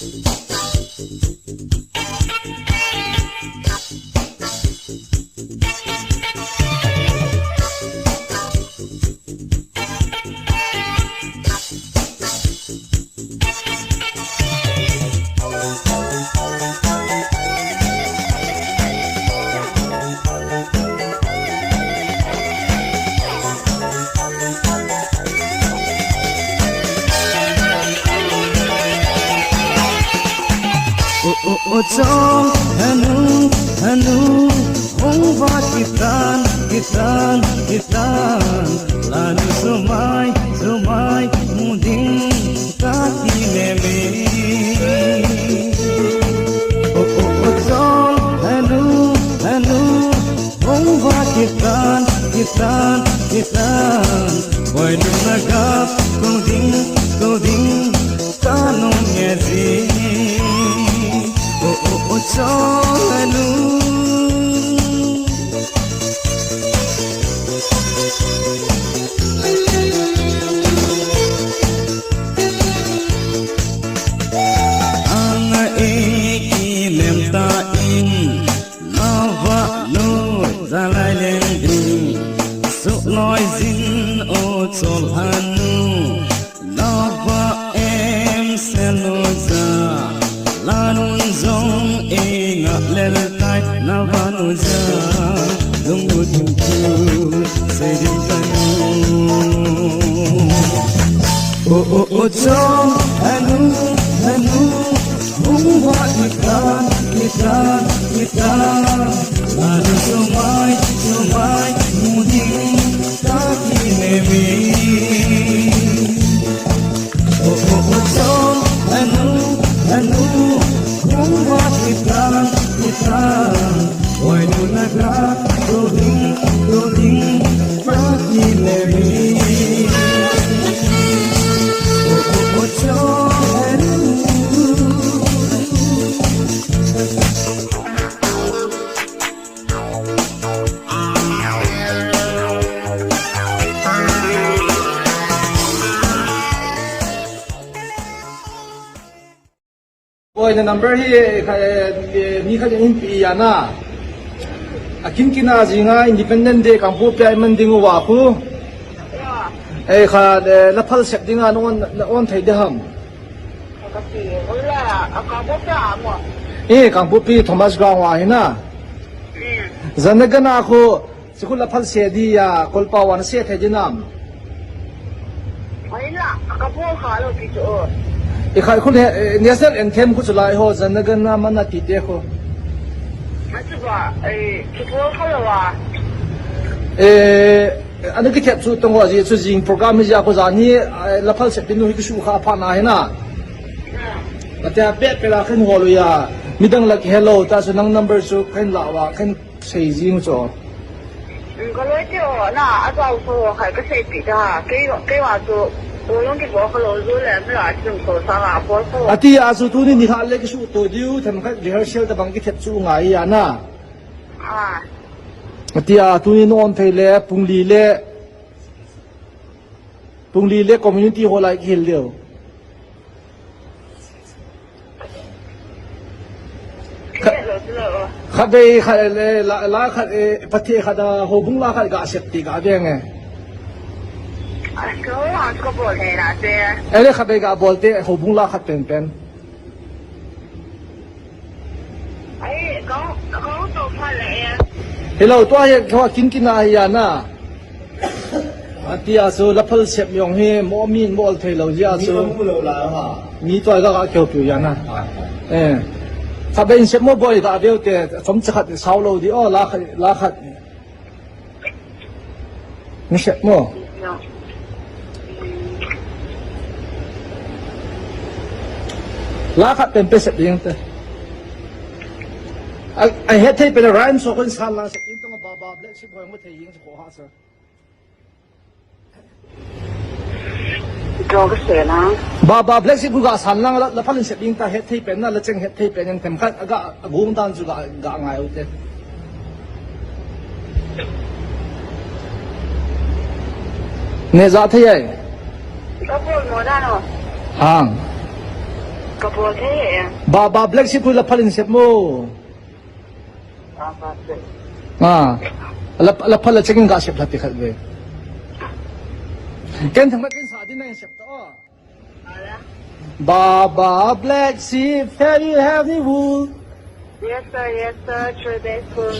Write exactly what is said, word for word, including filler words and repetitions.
O, o, o, chol, hanu, hanu, hung va kitan, kitan, kitan. Lanu sumai, sumai, mu ding, kati meme. O, o, o, chol, hanu, hanu, hung va kitan, kitan, kitan. Boinu na gap, kong ding, kong ding, kanung e ji. O, o, o, chol, hanu. Anga e ki lem ta in, na va nu za lai leng ding. Su noi zin o chol hanu, na va em se nu za. Lanun zong e nga lel tai, na va nu za. Zong u tum tu se ding tai nu. O, o, o, chol, hanu, hanu, hung va kitan, kitan, kitan. Lanu sumai, sumai, mu ding, kati meme. O, o, o, chol, hanu, hanu, hung va kitan, kitan. Boinu na gap, kong ding, kong ding, kati meme. O, o, o, chol, hanu. Oi, na number hi, eh, kha, eh, eh, mi khat in pe a na. A kin kin a zinga Independent Day Kangpokpi a i man ding uva khu. Eh, kha, eh, la phal sep dinga na on, na on thei de ham. Ka pi, ola, a Kangpokpi a mo. Eh, Kangpokpi Thomas Ground a hi na. Mm. Jana gana khu, Sikul la phal se dia, kolpa wan se thei dinam. Ai la, ka bol kha lo ki chu. I khai khun he, eh, National Anthem khu chu lai ho, Jana Gana Mana ti te khu. Achu ba, eh, ki bol kha lo wa. Eh, ana ki thep chu tong ho ji chu jing program hi ja ko ja ni, eh, la phal se pinu hi ki su kha pha na hi na. Ate a pet pet a khen ho lo ya. Midang la ki hello ta chu nang number chu khen la wa, khen Sei jing cho. Ka loi te o, na, a tau so, khai ka sei pi ta, kei, kei wa chu, o long ki bo ka lo zu le, mi la chung so sa nga bol ko. Ati a chu tuni ni kha le ki su to diu, them khat rehearsal ta bang ki thet chu ngai a na. Ah. Ati a tuni non thei le, pung li le, pung li le community hall a ki hil diu. Kha-, khatvei khat, eh, la, la khat, eh, Pathen khat a, houbung la khat ga sep ti ga veng e. Ai, ko la ko bol he na te. Eh, le khatvei ga bol te, houbung la khat pen pen. Ai, ko, ko to pha le e. Hello, tua hi, ko kin kin a hi ya na. Ati a chu la phal sep jong hi mo min bol thei lo ji a chu. Mi to mu lo la ha. Mi to ga ga keu piu ya na. Ah. Eh. Khatvei in sep mo boi ga veu te chom cha khat sao lo di o la khat, la khat. Mi sep mo. No. La khat pen pe sep ding te. Ai, ai het thei pen rhyme so kon san lang sep ding tong ba ba black sep boi mo thei jing ko ha sa. Drawng ka se na. Ba, ba, Black Sheep khu ga san lang la, la phal in sep ding ta het thei pen na, la cheng het thei pen yang them khat, aga, agung dan chu ga, ga ngai u te. Ne za thei ai. Ka bol mo na no. Hang. Kabol he. Baba Black Sheep hu la phalin sep mo. Baba Black. Ah. La, la phal la checking ga sep la ti khat ve. Ken thang ma ken sa din na sep to. Baba Black Sheep, have you have the wool? Yes, sir. Yes, sir. Three days, sir.